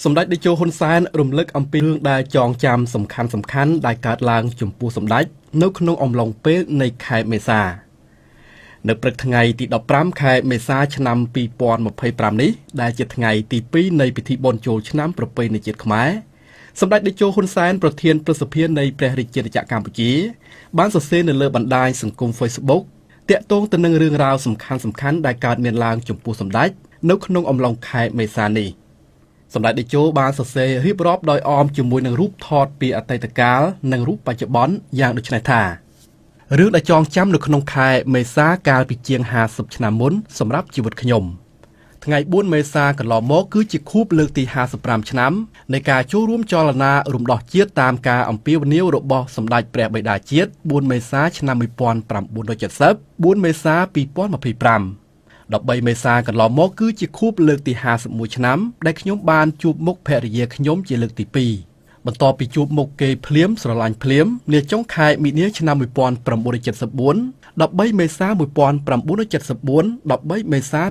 សម្ដេចតេជោហ៊ុនសែនរំលឹកអំពីរឿងដែលចងចាំសំខាន់សំខាន់ដែលកើតឡើងចំពោះសម្ដេចនៅក្នុងអំឡុងពេលនៃខែមេសានៅព្រឹកថ្ងៃទី15ខែមេសាឆ្នាំ2025នេះដែលជាថ្ងៃទី2នៃពិធីបុណ្យចូលឆ្នាំប្រពៃណីជាតិខ្មែរសម្ដេចតេជោហ៊ុនសែនប្រធានព្រឹទ្ធសភានៃព្រះរាជាណាចក្រកម្ពុជាបានសរសេរនៅលើបណ្ដាញសង្គម Facebook ទាក់ទងទៅនឹងរឿងរ៉ាវសំខាន់សំខាន់ដែលកើតមានឡើងចំពោះសម្ដេចនៅក្នុងអំឡុងខែមេសានេះសម្ដេចតេជោបានសរសេររៀបរាប់ដោយអមជាមួយនឹងរូបថតពីអតីតកាលនិងរូបបច្ចុប្បន្នយ៉ាងដូចនេះថារឿងដែលចងចាំនៅក្នុងខែមេសាកាលពីជាង50ឆ្នាំមុនសម្រាប់ជីវិតខ្ញុំថ្ងៃ4មេសាកន្លងមកគឺជាខួបលើកទី55ឆ្នាំនៃការចូលរួមចលនារំដោះជាតិតាមការអំពាវនាវរបស់សម្ដេចព្រះបិតាជាតិ4មេសាឆ្នាំ1970 4មេសា2025 13មេសាកន្លងមកគឺជាខួបលើកទី51ឆ្នាំដែលខ្ញុំបានជួបមុខភរិយាខ្ញុំជាលើកទី2បន្ទាប់ពីជួបមុខគេភ្លាមស្រឡាញ់ភ្លាមនាចុងខែមីនាឆ្នាំ1974 13មេសា1974 13មេសា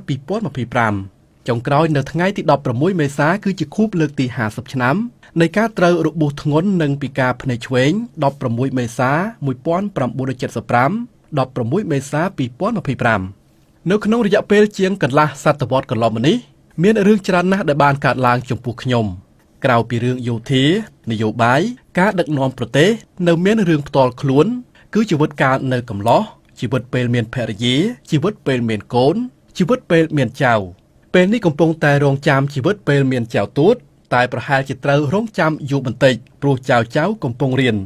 2025ចុងក្រោយនៅថ្ងៃទី16មេសាគឺជាខួបលើកទី50ឆ្នាំនៃការត្រូវរបួសធ្ងន់និងពិការភ្នែកឆ្វេង16មេសា1975 16មេសា2025នៅក្នុងរយៈពេលជាងកន្លះសតវត្សកន្លងមកនេះមានរឿងច្រើនណាស់ដែលបានកើតឡើងចំពោះខ្ញុំក្រៅពីរឿងយោធានយោបាយការដឹកនាំប្រទេសនៅមានរឿងផ្ទាល់ខ្លួនគឺជីវិតកាលនៅកំឡោះជីវិតពេលមានភរិយាជីវិតពេលមានកូនជីវិតពេលមានចៅពេលនេះកំពុងតែរងចាំជីវិតពេលមានចៅទូតតែប្រហែលជាត្រូវរងចាំយូរបន្តិចព្រោះចៅចៅកំពុងរៀន